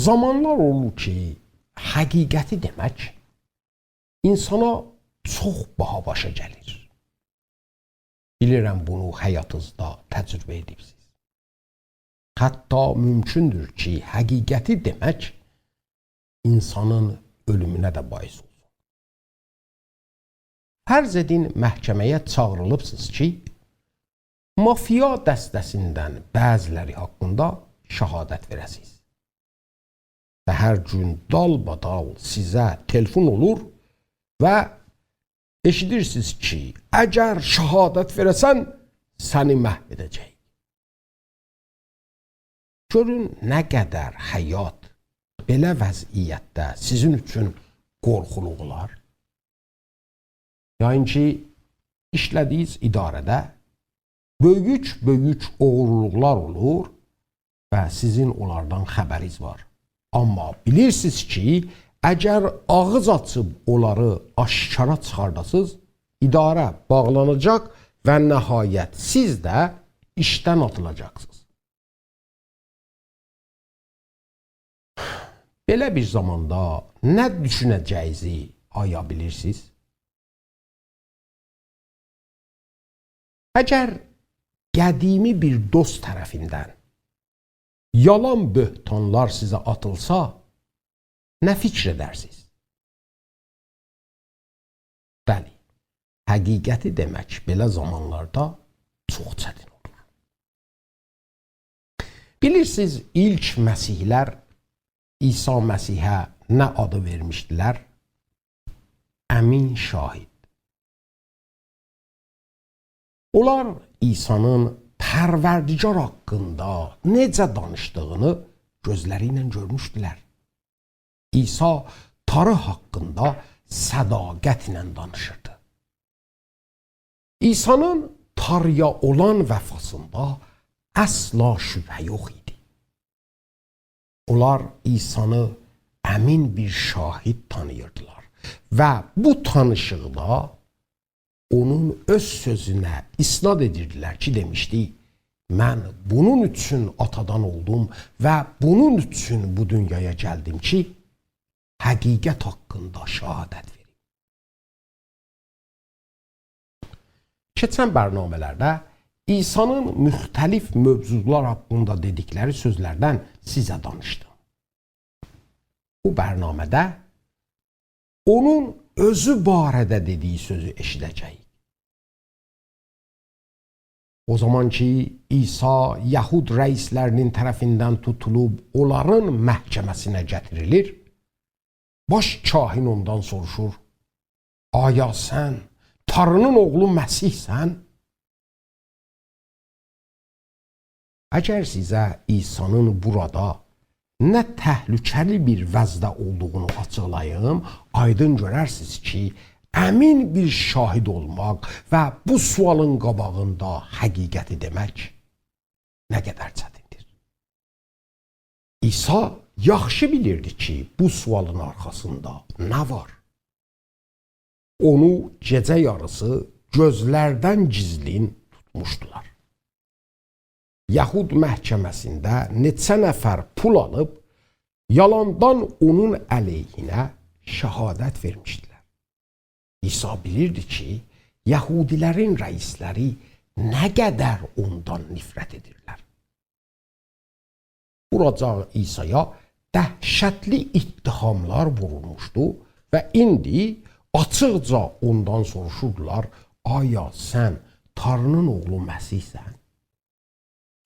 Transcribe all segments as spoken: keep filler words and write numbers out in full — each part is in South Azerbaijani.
زامانلار اولور کی، حقیقتی دئمک اینسانا چوخ باها باشا گلیر. بیلیرم، بونو حیاتینیزدا تجربه ائدیبسینیز. حتی ممکن‌دور کی، حقیقتی دئمک اینسانین اؤلومونه ده باعث اولسون. فرض ائدین، محکمه‌یه چاغیریلیبسینیز کی، مافیا دسته‌سیندن بعضی‌لری حاقیندا شهادت وئره‌سینیز. و هر گون دالبادال سیزه تلفن اولور و ائشیدیرسینیز کی، «اگر شهادت وئره‌سن، سنی محو ائده‌جه‌ییک.» گؤرون، نه قدر حیات بئله وضعیتده سیزین اوچون قورخولو اولار. یعنی کی، ایشله‌دیگینیز اداره‌ده بؤیوک-بؤیوک اوغورلوقلار اولور و سیزین اونلاردان خبرینیز وار. آمما بیلیرسینیز کی، اگر آغیز آچیب اونلاری آشکارا چیخارداسینیز، اداره باغلاناجاق و نهایت سیز ده ایشدن آتیلاجاقسینیز. بئله بیر زاماندا نه دوشونه‌جه‌یینیزی آیا بیلیرسینیز؟ اگر قدیمی بیر دوست طرفیندن یالان بهتانلار سیزه آتیلسا، نه فیکر ائدرسینیز؟ بلی، حقیقتی دئمک بئله زامانلاردا چوخ چتین اولور. بیلیرسینیز، ایلک مسیحی‌لر عیسی مسیحه نه آدی وئرمیشدیلر؟ امین شاهد. اونلار عیسی‌نین پروردگار حاقیندا نئجه دانیشدیغینی گؤزلری ایله گؤرموشدولر. عیسی تاری حاقیندا صداقتله دانیشیردی. عیسی‌نین تاری‌یا اولان وفاسیندا اصلا شبهه یوخ ایدی. اونلار عیسی‌نی امین بیر شاهد تانیییردیلار و بو تانیشیقدا اونون اؤز سؤزونه اسناد ائدیردیلر کی، دئمیشدی: «من بونون اوچون آتادان اولدوم و بونون اوچون بو دونیایا گلدیم کی، حقیقت حاقیندا شهادت وئریم.» کئچن برنامه‌لرده عیسی‌نین مختلف موضوعلار حاقیندا دئدیکلری سؤزلردن سیزه دانیشدیم. بو برنامه‌ده اونون اؤزو باره‌ده دئدیگی سؤزو ائشیده‌جه‌ییک. او زامان کی، عیسی یهود رئیسلرینین طرفیندن توتولوب اونلارین محکمه‌سینه گتیریلیر، باش کاهن اوندان سوروشور: «آیا سن تاری‌نین اوغلو مسیحسن؟» اگر سیزه عیسی‌نین بورادا نه تهلکه‌لی بیر وضعده اولدوغونو آچیقلاییم، آیدین گؤررسینیز کی، امین بیر شاهد اولماق و بو سؤالین قاباغیندا حقیقتی دئمک نه قدر چتیندیر. عیسی یاخشی بیلیردی کی، بو سؤالین آرخاسیندا نه وار. اونو گئجه یاریسی گؤزلردن گیزلین توتموشدولار. یهود محکمه‌سینده نئچه نفر پول آلیب، یالاندان اونون علیهینه شهادت وئرمیشدیلر. عیسی بیلیردی کی، یهودی‌لرین رئیسلری نه قدر اوندان نفرت ائدیرلر. بوراجاق عیسی‌یا دهشتلی اتهاملار وورولموشدو و ایندی آچیقجا اوندان سوروشوردولار: «آیا سن تاری‌نین اوغلو مسیحسن؟»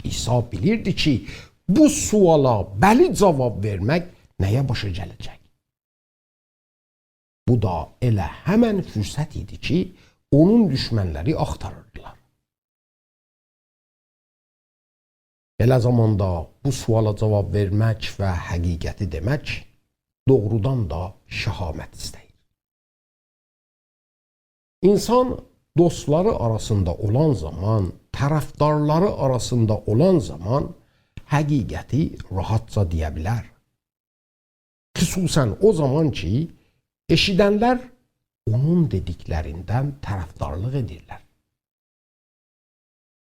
عیسی بیلیردی کی، بو سؤالا بلی جاواب وئرمک نه‌یه باشا گله‌جک. بو دا ائله همن فرصت ایدی کی، اونون دوشمنلری آختاریردیلار. بئله زاماندا بو سؤالا جاواب وئرمک و حقیقتی دئمک دوغرودان دا شهامت ایسته‌ییر. اینسان دوستلاری آراسیندا اولان زامان، طرفدارلاری آراسیندا اولان زامان حقیقتی راحتجا دئیه بیلر. خصوصاً او زامان کی، ائشیدنلر اونون دئدیکلریندن طرفدارلیق ائدیرلر.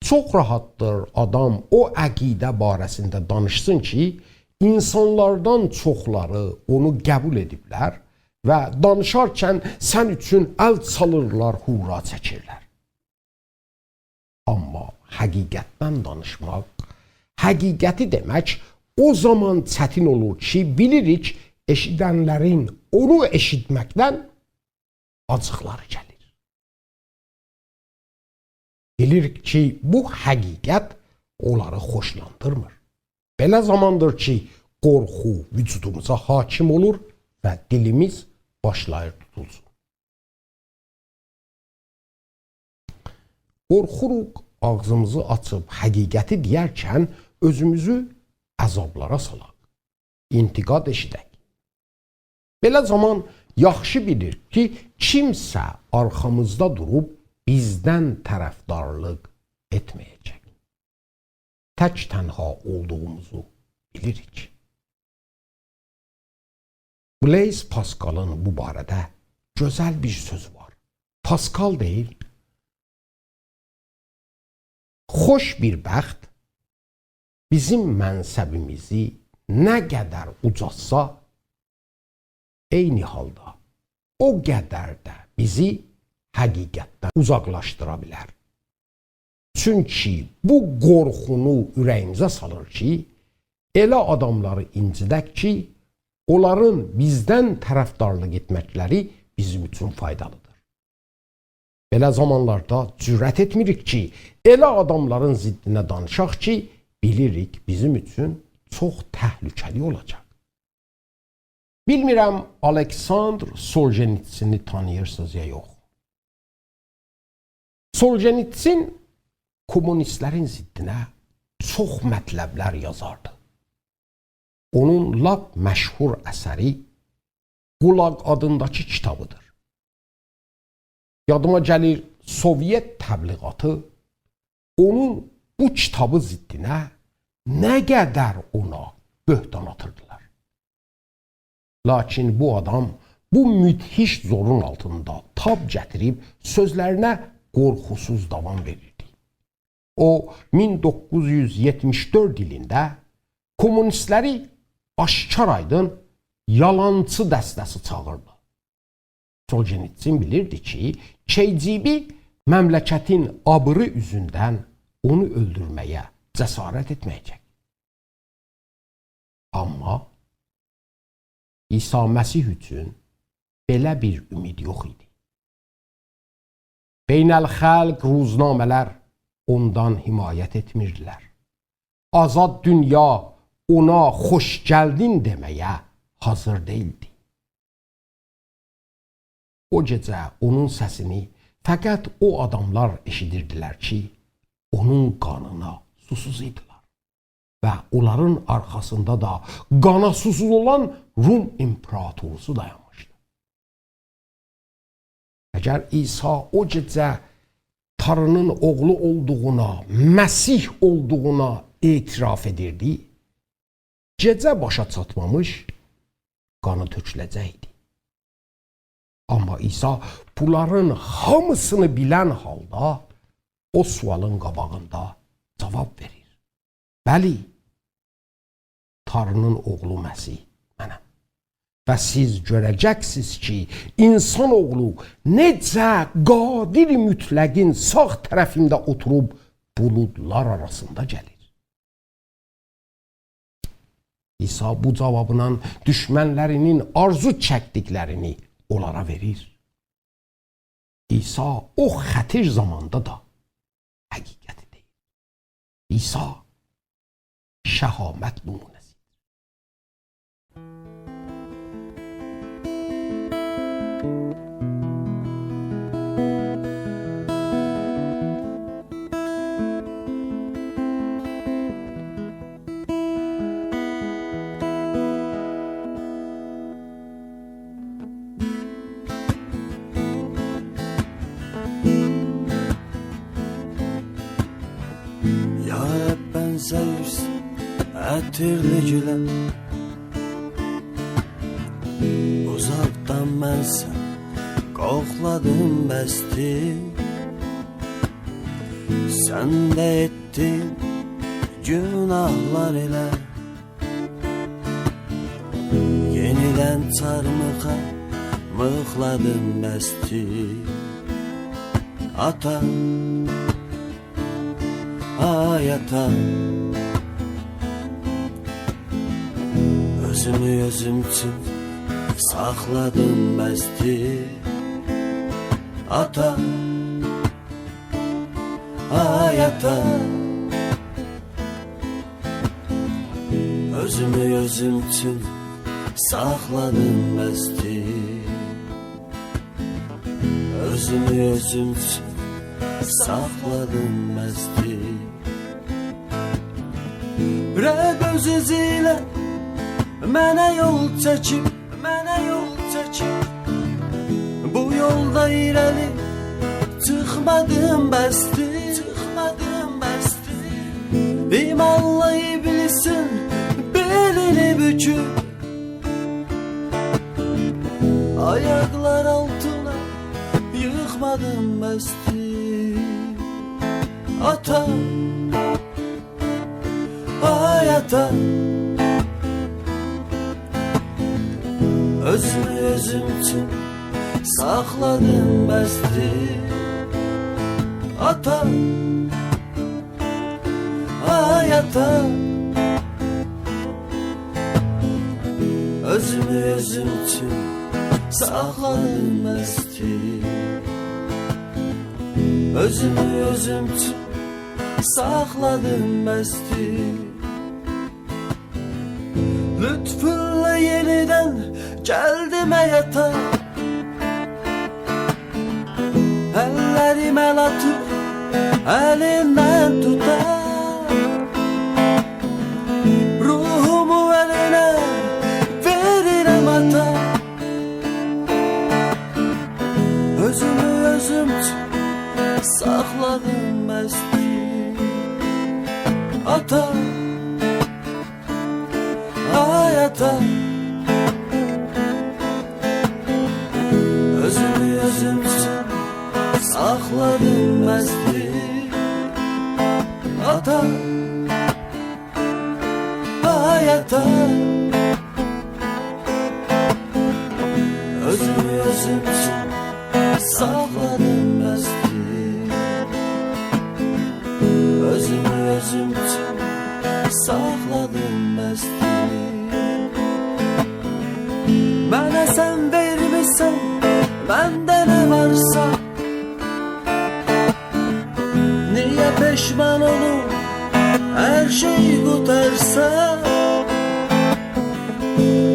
چوخ راحتدیر آدام او عقیده باره‌سینده دانیشسین کی، اینسانلاردان چوخلاری اونو قبول ائدیبلر و دانیشارکن سن اوچون ال چالیرلار، هورا چکیرلر. آمما حقیقتدن دانیشماق، حقیقتی دئمک او زامان چتین اولور کی، بیلیریک، ائشیدنلرین اونو ائشیتمکدن آجیقلاری گلیر. بیلیریک کی، بو حقیقت اونلاری خوشلاندیرمیر. بئله زاماندیر کی، قورخو وجودوموزا حاکم اولور و دیلیمیز باشلاییر توتولسون. قورخوروق آغزیمیزی آچیب حقیقتی دئیرکن اؤزوموزو عذابلارا سالاق، انتقاد ائشیدک. بئله زامان یاخشی بیلیر کی، کیمسه آرخامیزدا دوروب بیزدن طرفدارلیق ائتمه‌یه‌جک. تک تنها اولدوغوموزو بیلیریک. بلیز پاسکالین بو باره‌ده گؤزل بیر سؤزو وار. پاسکال دئییر: «خوش بیر بخت بیزیم منصبیمیزی نه قدر اوجالتسا، عینی حالدا او قدر ده بیزی حقیقتدن اوزاقلاشدیرا بیلر. چونکی بو قورخونو اوره‌ییمیزه سالیر کی، ائله آداملاری اینجیدک کی، اونلارین بیزدن طرفدارلیق ائتمکلری بیزیم اوچون فایدالیدیر. بئله زامانلاردا جرأت ائتمیریک کی، ائله آداملارین ضدینه دانیشاق کی، بیلیریک بیزیم اوچون چوخ تهلکه‌لی اولاجاق.» بیلمیرم، آلکساندر سولژنیتسینی تانیییرسینیز یا یوخ. سولژنیتسین کمونیستلرین ضدینه چوخ مطلبلر یازاردی. اونون لاپ مشهور اثری «قولاق» آدینداکی کیتابیدیر. یادیما گلیر، سووئت تبلیغاتی اونون بو کیتابی ضدینه نه قدر اونا بهتان آتیردیلار. لاکین بو آدام بو مدهش زورون آلتیندا تاب گتیریب سؤزلرینه قورخوسوز داوام وئریردی. او، مین دوققوز یوز یئتمیش دؤرد ایلینده کمونیستلری آشکار آیدین یالانچی دسته‌سی چاغیردی. سولژنیتسین بیلیردی کی، ک‌ج‌بی مملکتین آبیری اوزوندن اونو اؤلدورمه‌یه جسارت ائتمه‌یه‌جک. آمما عیسی مسیح اوچون بئله بیر امید یوخ ایدی. بین‌الخالق روزنامه‌لر اوندان حمایت ائتمیردیلر. آزاد دونیا اونا خوش گلدین دئمه‌یه حاضیر دئییلدی. او گئجه اونون سسینی فقط او آداملار ائشیدیردیلر کی، اونون قانینا سوسوز ایدیلر. و اونلارین آرخاسیندا دا قانا سوسوز اولان روم ایمپراتوروسو دایانمیشدی. اگر عیسی او گئجه تانری‌نین اوغلو اولدوغونا، مسیح اولدوغونا اعتراف ائدیردی، گئجه باشا چاتمامیش قانی تؤکوله‌جکدی. آمما عیسی بونلارین هامیسینی بیلن حالدا او سؤالین قاباغیندا جاواب وئریر: «بلی، تانری‌نین اوغلو مسیح منم. و سیز گؤره‌جکسینیز کی، اینسان اوغلو نئجه قادر مطلقین ساغ طرفینده اوتوروب بولودلار آراسیندا گلیر.» عیسی بو جاوابلا دوشمنلری‌نین آرزو چکدیکلرینی اونلارا وئریر. عیسی او خطیر زاماندا دا حقیقتی دئییر. عیسی شهامت نمونه‌سی‌دیر. یارا بنزه‌ییرسن عطرلی گوله. اوزاقدان من سنی قوخلادیم، بسدیر. سن ده ائتدین گوناهلار ائله. چارمیخا میخلادیم بسدیر. آتا، آی آتا، اؤزومو اؤزوم اوچون ساخلادیم بسدیر. آتا، آی آتا، اؤزومو اؤزوم اوچون ساخلادیم بسدیر. اؤزومو اؤزوم اوچون ساخلادیم بسدیر. رب اؤز ایزی ایله منه یول چکیب، منه یول چکیب. بو یولدا ایره‌لی چیخمادیم بسدیر، چیخمادیم بسدیر. ایمانلی ابلیسین بئلینی بوکوب، آیاقلار آلتینا ییخمادیم بسدیر. آتا، آی آتا، اؤزومو اؤزوم اوچون ساخلادیم بسدیر. آتا، آی آتا، اؤزومو اؤزوم اوچون ساخلادیم بسدیر. اؤزومو اؤزوم اوچون ساخلادیم بسدیر. لطفونلا یئنیدن گلدیم حیاتا. اللریمه ال آتیب الیندن توتا. روحومو الینه وئریرم آتا. اؤزومو اؤزوم اوچون ساخلادیم بسدیر. آتا، آی آتا، اؤزومو اؤزوم اوچون ساخلادیم بسدیر. آتا، آی آتا، اؤزومو اؤزوم اوچون ساخلادیم بسدیر. اؤزومو اؤزوم اوچون ساخلادیم بسدیر. منه سن وئرمیسن، منده نه وارسا. نییه پشمان اولوم هر شئی قوتارسا؟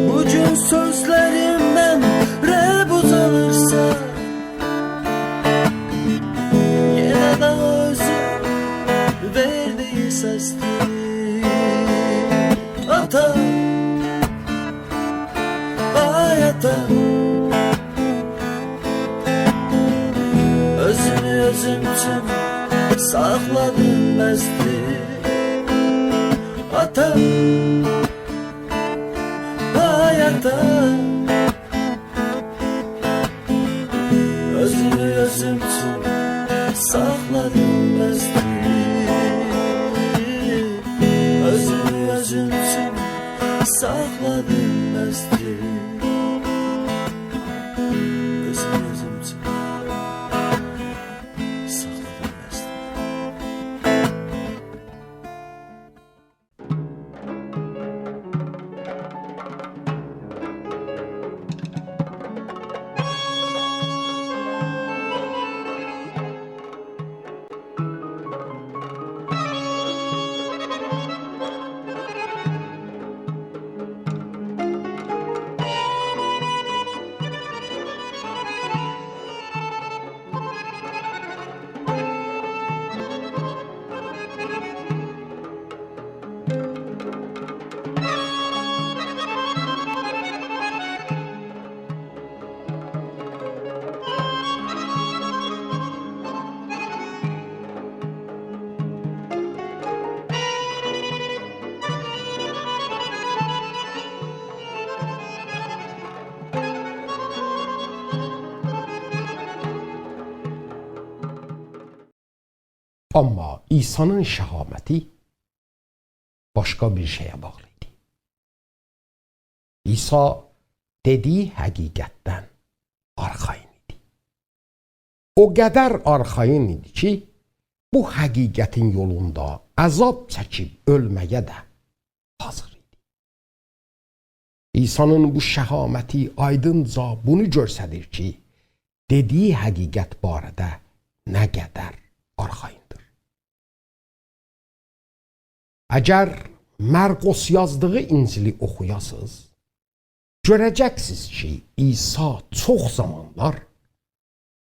بو گون سؤزلریمدن رب اوجالیرسا، یئنه ده اؤزون وئردیگی سسدیر. آتا، آی آتا، اؤزومو اؤزوم اوچون ساخلادیم بسدیر. آتا، آی آتا، اؤزومو اؤزوم اوچون ساخلادیم بسدیر. اؤزومو اؤزوم اوچون ساخلادیم بسدیر. اؤزومو اؤزوم اوچون ساخلادیم بسدیر. آمما عیسی‌نین شهامتی باشقا بیر شئیه باغلی ایدی. عیسی دئدیگی حقیقتدن آرخایین ایدی. او قدر آرخایین ایدی کی، بو حقیقتین یولوندا عذاب چکیب اؤلمه‌یه ده حاضیر ایدی. عیسی‌نین بو شهامتی آیدینجا بونو گؤستریر کی، دئدیگی حقیقت باره‌ده نه قدر آرخاییندیر. اگر مرقس یازدیغی انجیلی اوخویاسینیز، گؤره‌جکسینیز کی، عیسی چوخ زامانلار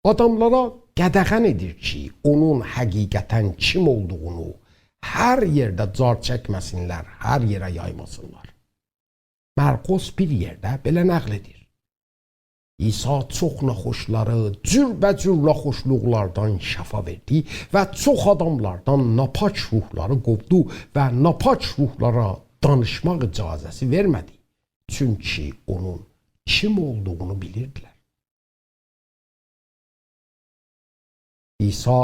آداملارا قدغن ائدیر کی، اونون حقیقتاً کیم اولدوغونو هر یئرده جار چکمه‌سینلر، هر یئره یایماسینلار. مرقس بیر یئرده بئله نقل ائدیر: عیسی چوخ ناخوشلاری جوربه‌جور ناخوشلوقلاردان شفا وئردی و چوخ آداملاردان ناپاک روحلاری قوودو و ناپاک روحلارا دانیشماق اجازه‌سی وئرمه‌دی، چونکی اونون کیم اولدوغونو بیلیردیلر. عیسی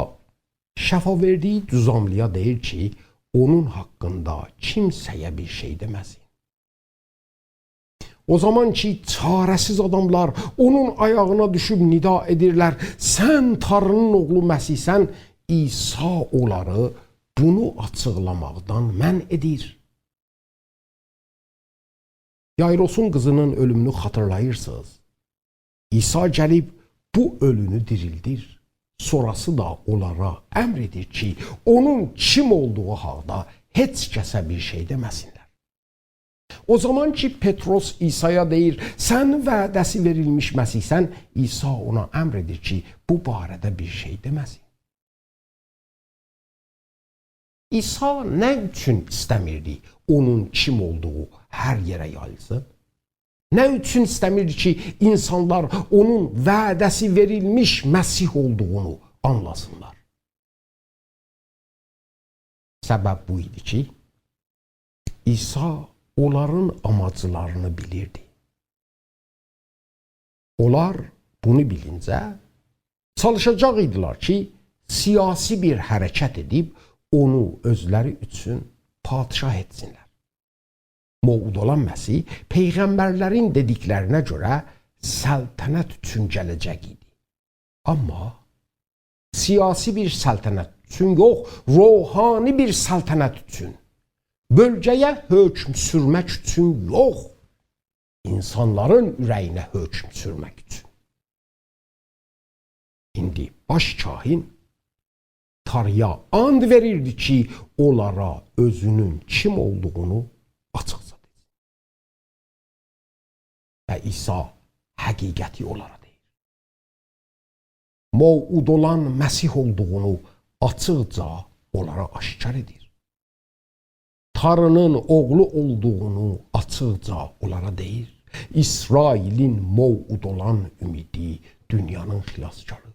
شفا وئردیگی جذاملی‌یا دئییر کی، اونون حاقیندا کیمسه‌یه بیر شئی دئمه‌سین. او زامان کی، چاره‌سیز آداملار اونون آیاغینا دوشوب ندا ائدیرلر: «سن تانری‌نین اوغلو مسیحسن»، عیسی اونلاری بونو آچیقلاماقدان منع ائدیر. یایروسون قیزی‌نین اؤلومونو خاطیرلاییرسینیز. عیسی گلیب بو اؤلونو دیریلدیر. سونراسی دا اونلارا امر ائدیر کی، اونون کیم اولدوغو حاقدا هئچ کسه بیر شئی دئمه‌سینلر. او زامان کی، پطرس عیسایا دئییر: «سن وعده‌سی وئریلمیش مسیحسن»، عیسی اونا امر ائدیر کی، بو باره‌ده بیر شئی دئمه‌سین. عیسی نه اوچون ایسته‌میردی اونون کیم اولدوغو هر یئره یاییلسین؟ نه اوچون ایسته‌میردی کی، اینسانلار اونون وعده‌سی وئریلمیش مسیح اولدوغونو آنلاسینلار؟ سبب بو ایدی کی، عیسی اونلارین آماجلارینی بیلیردی. اونلار بونو بیلینجه چالیشاجاق ایدیلر کی، سیاسی بیر حرکت ائدیب اونو اؤزلری اوچون پادشاه ائتسینلر. موعود اولان مسیح پیغمبرلرین دئدیکلرینه گؤره سلطنت اوچون گله‌جک ایدی. آمما سیاسی بیر سلطنت اوچون یوخ، روحانی بیر سلطنت اوچون. بؤلگه‌یه حکم سورمک اوچون یوخ، اینسانلارین اوره‌یینه حکم سورمک اوچون. ایندی باش کاهن تاری‌یا آند وئریردی کی، اونلارا اؤزونون کیم اولدوغونو آچیقجا دئسین. و عیسی حقیقتی اونلارا دئییر. موعود اولان مسیح اولدوغونو آچیقجا اونلارا آشکار ائدیر. تاری‌نین اوغلو اولدوغونو آچیقجا اونلارا دئییر. اسرائیلین موعود اولان امیدی، دونیانین خلاصکاری.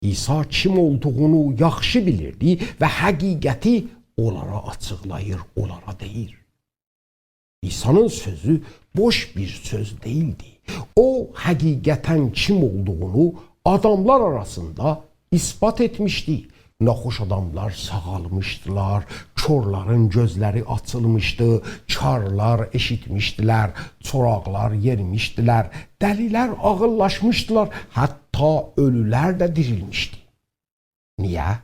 عیسی کیم اولدوغونو یاخشی بیلیردی و حقیقتی اونلارا آچیقلاییر، اونلارا دئییر. عیسی‌نین سؤزو بوش بیر سؤز دئییلدی. او، حقیقتاً کیم اولدوغونو آداملار آراسیندا اثبات ائتمیشدی. ناخوش آداملار ساغالمیشدیلار، کورلارین گؤزلری آچیلمیشدی، کارلار ائشیتمیشدیلر، چوراقلار یئریمیشدیلر، دلیلر عاغیللاشمیشدیلار، حتی اؤلولر ده دیریلمیشدی. نییه؟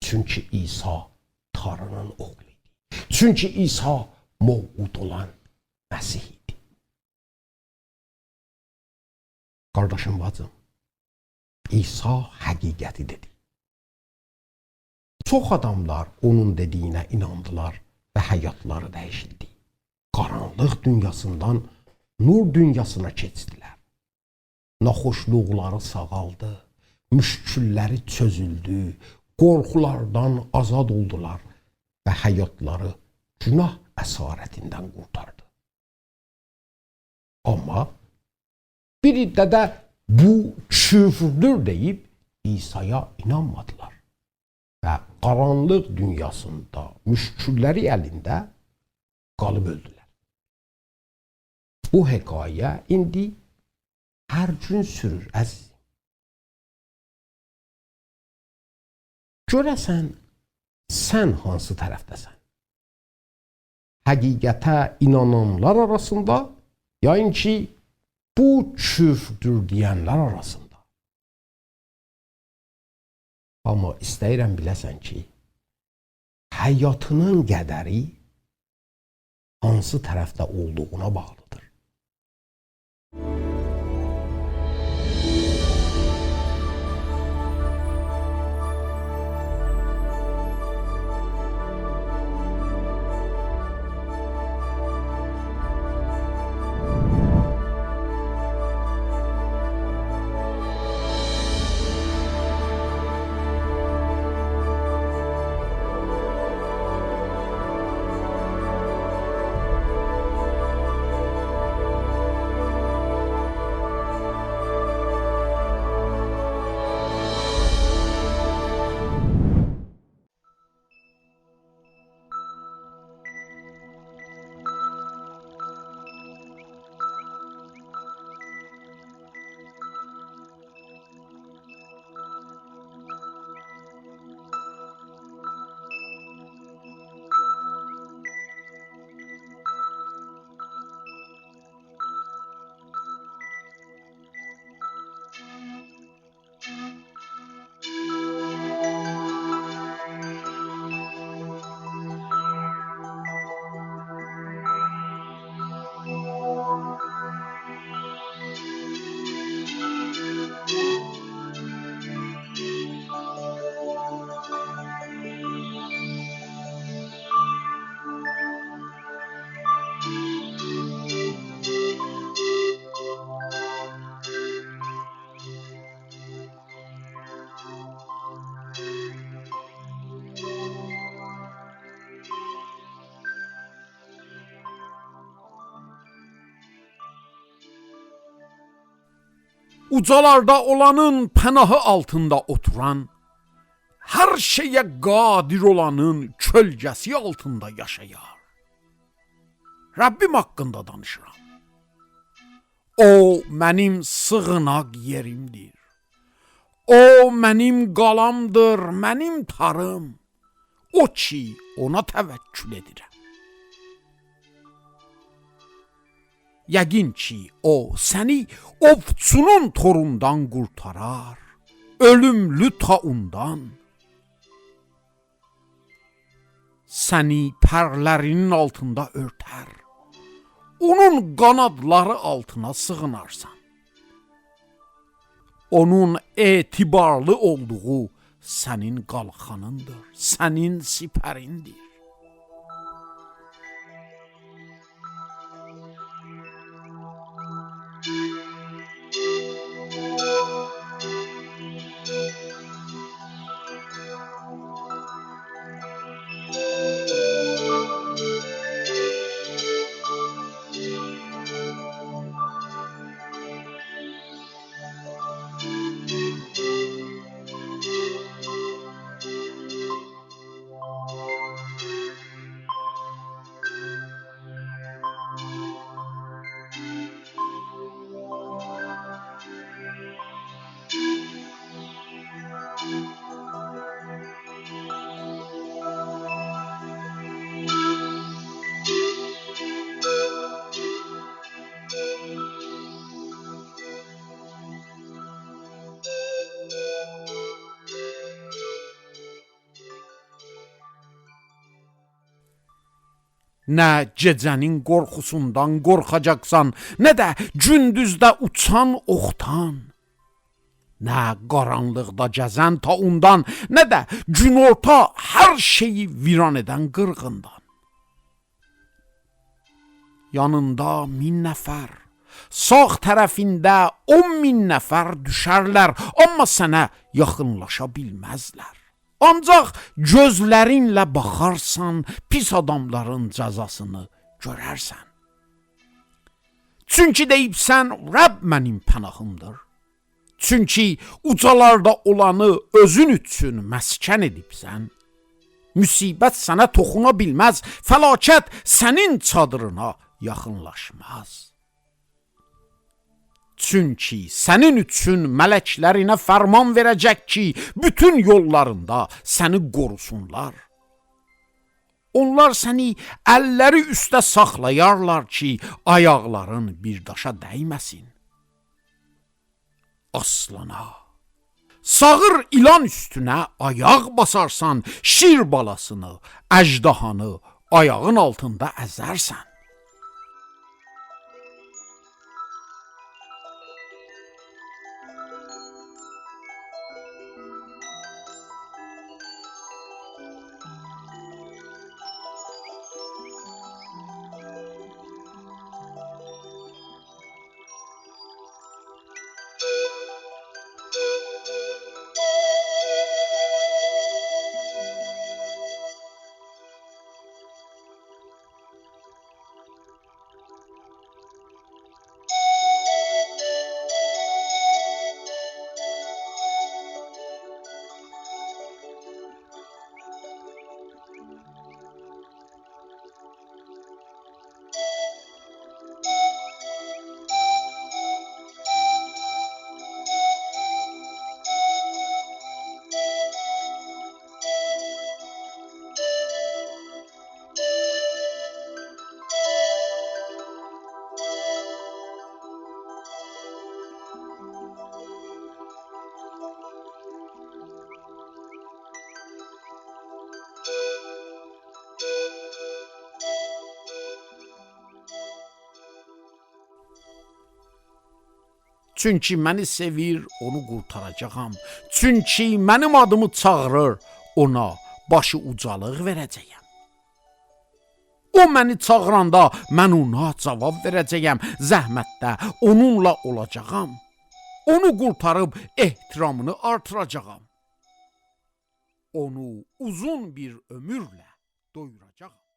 چونکی عیسی تاری‌نین اوغلو ایدی. چونکی عیسی موعود اولان مسیح ایدی. قارداشیم، باجیم، عیسی حقیقتی دئدی. چوخ آداملار اونون دئدیگینه ایناندیلار و حیاتلاری دییشیلدی. قارانلیق دونیاسیندان نور دونیاسینا کئچدیلر. ناخوشلوقلاری ساغالدی، مشکللری چؤزولدو، قورخولاردان آزاد اولدولار و حیاتلاری گناه اسارتیندن قورتاردی. آمما بیر عده ده بو کفردور دئییب عیسایا اینانمادیلار و قارانلیق دونیاسیندا مشکللری الینده قالیب اؤلدولر. بو حکایه ایندی هر گون سورور، عزیزیم. گؤره‌سن، سن هانسی طرفده‌سن؟ حقیقته اینانانلار آراسیندا، یا اینکی بو کفردور دئینلر آراسیندا. آمما ایسته‌ییرم بیله‌سن کی، حیاتینین قدری هانسی طرفده اولدوغونا باغلیدیر. اوجالاردا اولانین پناهی آلتیندا اوتوران، هر شئیه قادر اولانین کؤلگه‌سی آلتیندا یاشایار. ربّیم حاقیندا دانیشیرام. او منیم سیغیناق یئریمدیر. او منیم قالامدیر، منیم تاریم. او کی، اونا توکل ائدیرم. یقین کی، او سنی اووچونون توروندان قورتارار، اؤلوملو طاعوندان. سنی پرلرینین آلتیندا اؤرتر. اونون قانادلاری آلتینا سیغینارسان. اونون اعتبارلی اولدوغو سنین قالخانیندیر، سنین سپریندیر. نه گئجه‌نین قورخوسوندان قورخاجاقسان، نه ده گوندوزده اوچان اوخدان. نه قارانلیقدا گزن طاعوندان، نه ده گون‌اورتا هر شئیی ویران ائدن قیرغیندان. یانیندا مین نفر، ساغ طرفینده اون مین نفر دوشرلر، آمما سنه یاخینلاشا بیلمزلر. آنجاق گؤزلرینله باخارسان، پیس آداملارین جزاسینی گؤررسن. چونکی دئییبسن: «رب منیم پناهیمدیر.» چونکی اوجالاردا اولانی اؤزون اوچون مسکن ائدیبسن، مصیبت سنه توخونا بیلمز، فلاکت سنین چادیرینا یاخینلاشماز. چونکی سنین اوچون ملکلرینه فرمان وئره‌جک کی، بوتون یوللاریندا سنی قوروسونلار. اونلار سنی اللری اوسته ساخلایارلار کی، آیاقلارین بیر داشا دیمه‌سین. آسلانا، ساغیر ایلان اوستونه آیاق باسارسان، شیر بالاسینی، اژدهانی آیاغین آلتیندا ازرسن. چونکی منی سئویر، اونو قورتاراجاغام. چونکی منیم آدیمی چاغیریر، اونا باشی اوجالیق وئره‌جه‌یم. او منی چاغیراندا من اونا جاواب وئره‌جه‌یم، زحمتده اونونلا اولاجاغام. اونو قورتاریب احترامینی آرتیراجاغام. اونو اوزون بیر عؤمورله دویوراجاغام.